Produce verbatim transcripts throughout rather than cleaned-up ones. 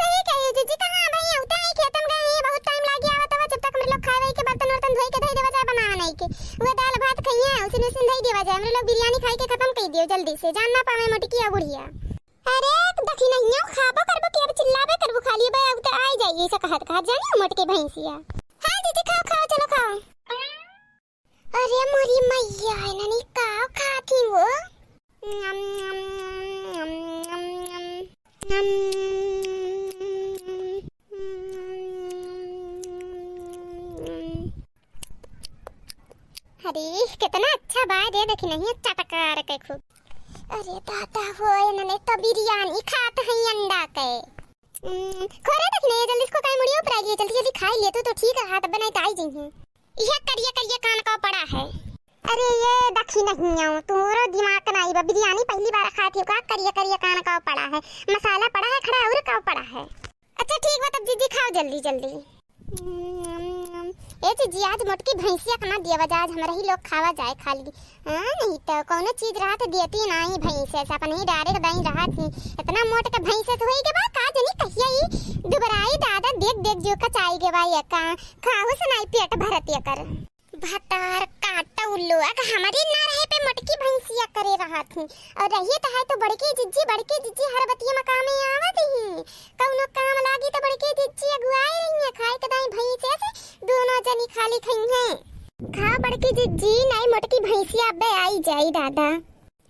सही कही जिज्जी, कहाँ भाई, उते ही खेतन गए हैं, बहुत टाइम लागी आवत बा, जब तक हमरे लोग खाए वाए के बर्तन वर्तन धोई के धई देवा जाए, बनावा नहीं के, वो दाल भात खइया, उसी में से धई देवा जाए, हमरे लोग बिरयानी खाई के खत्म कर दियो जल्दी से, जान ना पावे मोटकी और बुढ़िया। अरे दखिनहिया, खाबो करबो कि अब चिल्लाबे करबो, खा लियो बे, उते आई जाइए, ऐसा कहत कहत जानी मोटकी भैंसिया। हाँ जिज्जी, खाओ खाओ, चलो खाओ। अरे मोरी मैया, इन्हनी का खाती हो? अरे कितना अच्छा बा रे, दखिनहिया चटकार के खूब। अरे दादा हो, इन्हने तो बिरयानी खात है अंडा के। हम्म, खोरे दखिनहिया, जल्दी इसको काई मुड़ियो पर आई लिए, जल्दी जल्दी खाई लिए तू तो ठीक रहा, तब बनाई तो आई जइहें। यह करिया करिया कान का पड़ा है। अरे ये दखिनहिया, तुम्हारो दिमाग नहीं बा, बिरयानी पहली बार खाती हो का? करिया करिया कान का पड़ा है, मसाला पड़ा है खड़ा और का पड़ा है। अच्छा ठीक बा, तब जिज्जी खाओ जल्दी जल्दी। हम्म, ए जिज्जी, आज मोटकी भैंसिया के ना दिया बजा, आज हमरा ही लोग खावा जाए खाली। हाँ, नहीं तो कौनो चीज रहत देती नाही भैंसे से, अपन ही direct दाई रहत ही। इतना मोट के भैंसे से होई के बा, का जनी कहिया ई दुबराई दादा, देख देख जो कचाई के बा ये का, खाहू से नाही पेट भरत एकर। भतार काटौ लोग, हमरी ना रहे पे मोटकी भैंसिया करे रहत ही, और रहिए तो है तो बड़की जिज्जी, बड़की जिज्जी हर बतिया में कामे आवत ही। कौनो काम लागी तो बड़की जिज्जी अगुआई रही है, खाए के दाई भैंसे से दोनों जनी खाली खइहें। खा बड़की जिज्जी, नाई मोटकी भैंसिया अबे आई जाई दादा।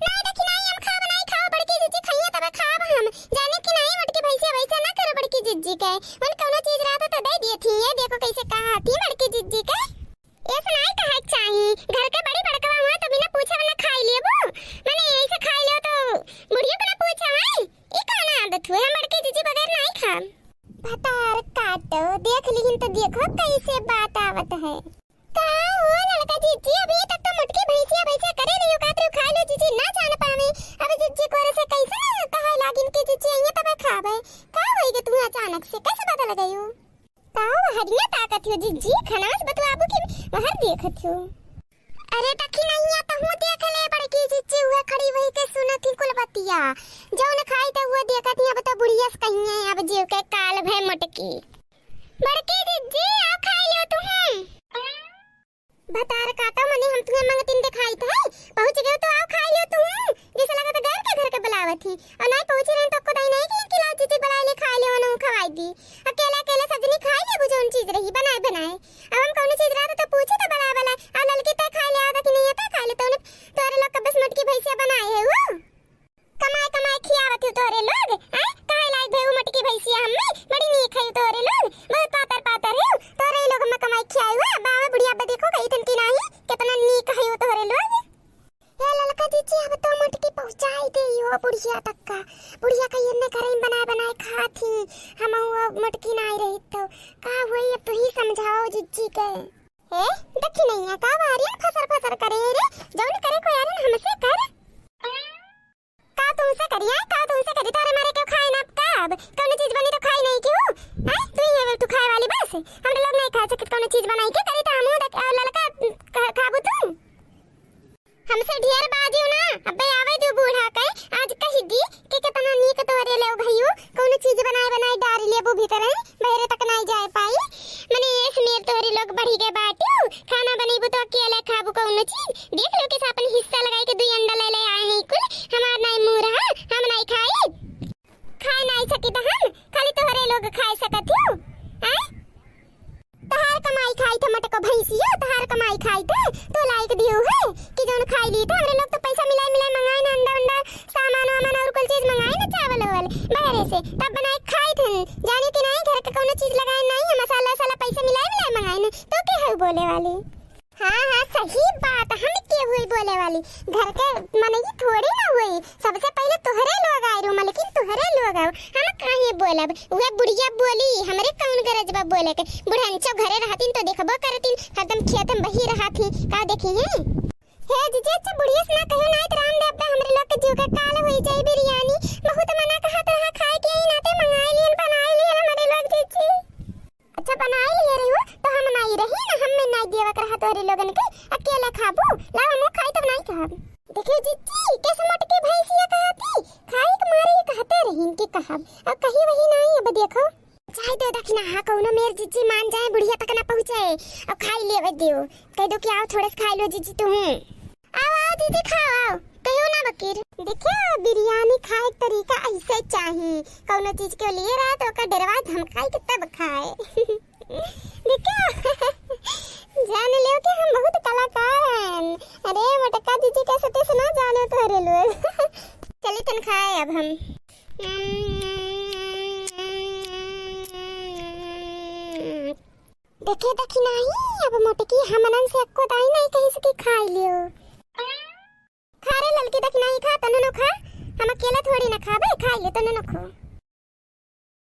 नाई देखी नाई, हम खाब नाई, खाओ बड़की जिज्जी खइहें तबे खाब हम। जाने कि नाई मोटकी भैंसिया वैसे ना करो बड़की जिज्जी के। मन कौनो चीज रहत तो दे दिए थी, ये देखो कैसे कहा थी बड़की जिज्जी के। ऐसे नाई कहे के चाही, घर के बड़ी बड़कवा हुआ तो बिना पूछे बिना खाई लेबू। मने ऐसे खाई लेओ तो बुढ़ियो बिना पूछे है। ई कौन आदत हुए, हम बड़की जिज्जी बगैर नाई खाब। भतार काटो, देख लिहिन तो देखो कैसे बात आवत है। का हो लड़का जिज्जी, अभी तक तो मोटकी भैंसिया भैंसिया करे रही हो, कहत रही हो, "खा लो जिज्जी, ना जान पावे।" अब जिज्जी कोरे से कैसे ना कहे लागिन कि जिज्जी अइहें तबे खाबे। का होई गे तू अचानक से, कैसे बदल गई हो? का हो हरिया ताकत हो जिज्जी, खाना से बतलाबू कि बाहर देखत हो? अरे दखिनहिया, तहूँ देख ले बड़की जिज्जी, हुआ खड़ी वही के सुनत ही कुल बतिया। जौन खाई त हुआ देखत ही, अब तो बुढ़िया से कहिए, अब जीव के काल भय मोटकी। बड़की जिज्जी, आओ खाई लो तुहूँ। भतार काटो मने हम तुहे मंगतिन देखाइत है। पहुँच गयो तो आओ खाई लो तुहूँ। जैसे लगत गैर के घर के बुलावत ही। और नाई पहुँची रही तो खुदाई नाई कि, कि लाओ जिज्जी बुलाए ले खाई ले, उन्हें खवाई दी। अकेले अकेले सजनी खाई लेबू जौन चीज रही बनाए बनाए। अब हम कौनो चीज रहत तो पूछी तो बुलाए बुलाए। आ ललकी तय खाई ले, आ दखिनहिया तय खाई ले, तौने तोरे लोग के बस मोटकी भैंसिया बनाए है वो। कमाए कमाए खियावत हो तोहरे लोग, हैं? काहे लायक भई उ मोटकी भैंसिया हम्मे? बड़ी नीक है तोहरे लोग, बहुत पातर पातर है। तोहरे लोग हम्मे कमाए खियाए हुए, बावे बुढ़िया अब्बे देखो गई थन कि नाही, कितना नीक है तोहरे लोग। हे ललका जिज्जी, अब तो मोटकी पहुँचाई दे हो बुढ़िया तक का। बुढ़िया का ये ने घरे में बनाए बनाए खात ही, हम वो मोटकी नाही रही तो का हुई, अब तू ही समझाओ जिज्जी के। ए, दखिनहिया का वारियन फसर फसर करे रे, जौन करे को यारन हमसे कर। का तुमसे करिया, का तुमसे करी, तारे मारे क्यों खाए ना का? अब कौनो चीज बनी तो खाई नहीं क्यों? हैं? तू ही है तू खाए वाली बस। हम लोग नहीं खा सकत कौनो चीज बनाई के करी तो हमहू देख, आ, ललका ख-, खाबू तू। हमसे ढेर बाजियो ना, अबे आवे दो बूढ़ा के, आज कही दी कि कितना नीक तोहरे ले भइयो, कौनो चीज बनाए बनाए डार लेबू भीतर है। बहरे तक नाई जाए पाई। मने एस मेर तोहरे लोग बढ़ी गए बाटू, खाना बनैबू तो अकेले खाबू कौनो चीज। देख लो कैसे अपन हिस्सा लगाई के दुई अंडा ले ले आए हैं कुल, हमार नाई मुंह रहा, हम नाई खाई। खाए नाई सकी तो हम, खाली तोहरे लोग खाए सकत हो। आय? तहार कमाई खाई थे मटको भैंसियो, तहार कमाई खाई थे, तो लाइक दियो है कि जौन खाई ली थे, हमरे लोग तो पैसा मिलाए मिलाए मंगाए ना अंडा अंडा, सामान वामान और कुल चीज मंगाई ना, चावल वावल बहरे से, तब बनाए खाई थे। जाने कि नाई, घर के कौनो चीज लगाए नाई है, मसाला वसाला पैसा मिलाए मिलाए मंगाए ना, तो के है बोले वाली? हाँ, हाँ, सही बात, हम के हुई बोले वाली? घर के मनई थोड़ी ना हुई, सबसे पहले तोहरे लोग आए रू, मलकिन तोहरे लोग आओ, हम काहे बोलब? उहे बुढ़िया बोली, हमरे कौन गरज बा बोले के? बुढ़नचो घरे रहतिन तो देखबो करतिन, हरदम खेत में बही रहत ही, का देखी है? हे जीजी, अच्छा बुढ़िया से ना कहो, नाई त रामदेव पे हमरे लोग के जीव के काल होई जाई। बिरयानी बहुत मना कहत रहा खाए के, यही नाते मंगाई लियन, बनाई लियन हमरे लोग जीजी। अच्छा बनाई लिए रही हो तो हम नाई रही ना, हम में नाई देवक रहा तोहरे लोगन के, अकेले खाबू, लावा मुँह खाई तब नाई कहब। देखियो जीजी, कैसे मोटकी भैंसिया कहती, खाई के मारे ही कहते रही इनके कहब, अब कही वही नाई। अब देखो, जाए दो दखिना, हाँ, कौनो मेर जिज्जी मान जाए, बुढ़िया तक ना पहुँचे, अब खाई लेवे दियो, कह दो कि आओ थोड़े से खाई लो जिज्जी तुहूँ। आओ, आओ जिज्जी, खाओ, आओ, कहियो ना बकिर। देखियो, बिरयानी खाए के तरीका ऐसे चाही, कौनो चीज के लिए रहा तो ओकर डेरवा धमकाई के तब खाए। देखियो, जान लियो कि हम बहुत कलाकार हैं। अरे मोटका जिज्जी के सते से ना जाने तोहरे लोग। चली तन खाए अब हम। देखे देखी नाही, अब मोटकी हमनन से एक्को दाई नहीं कही सकी खाई लियो। खा रे ललकी देखी नाही, खा तनु नो खा, हम अकेला थोड़ी ना खाबे, खाई ले तनु नो खो।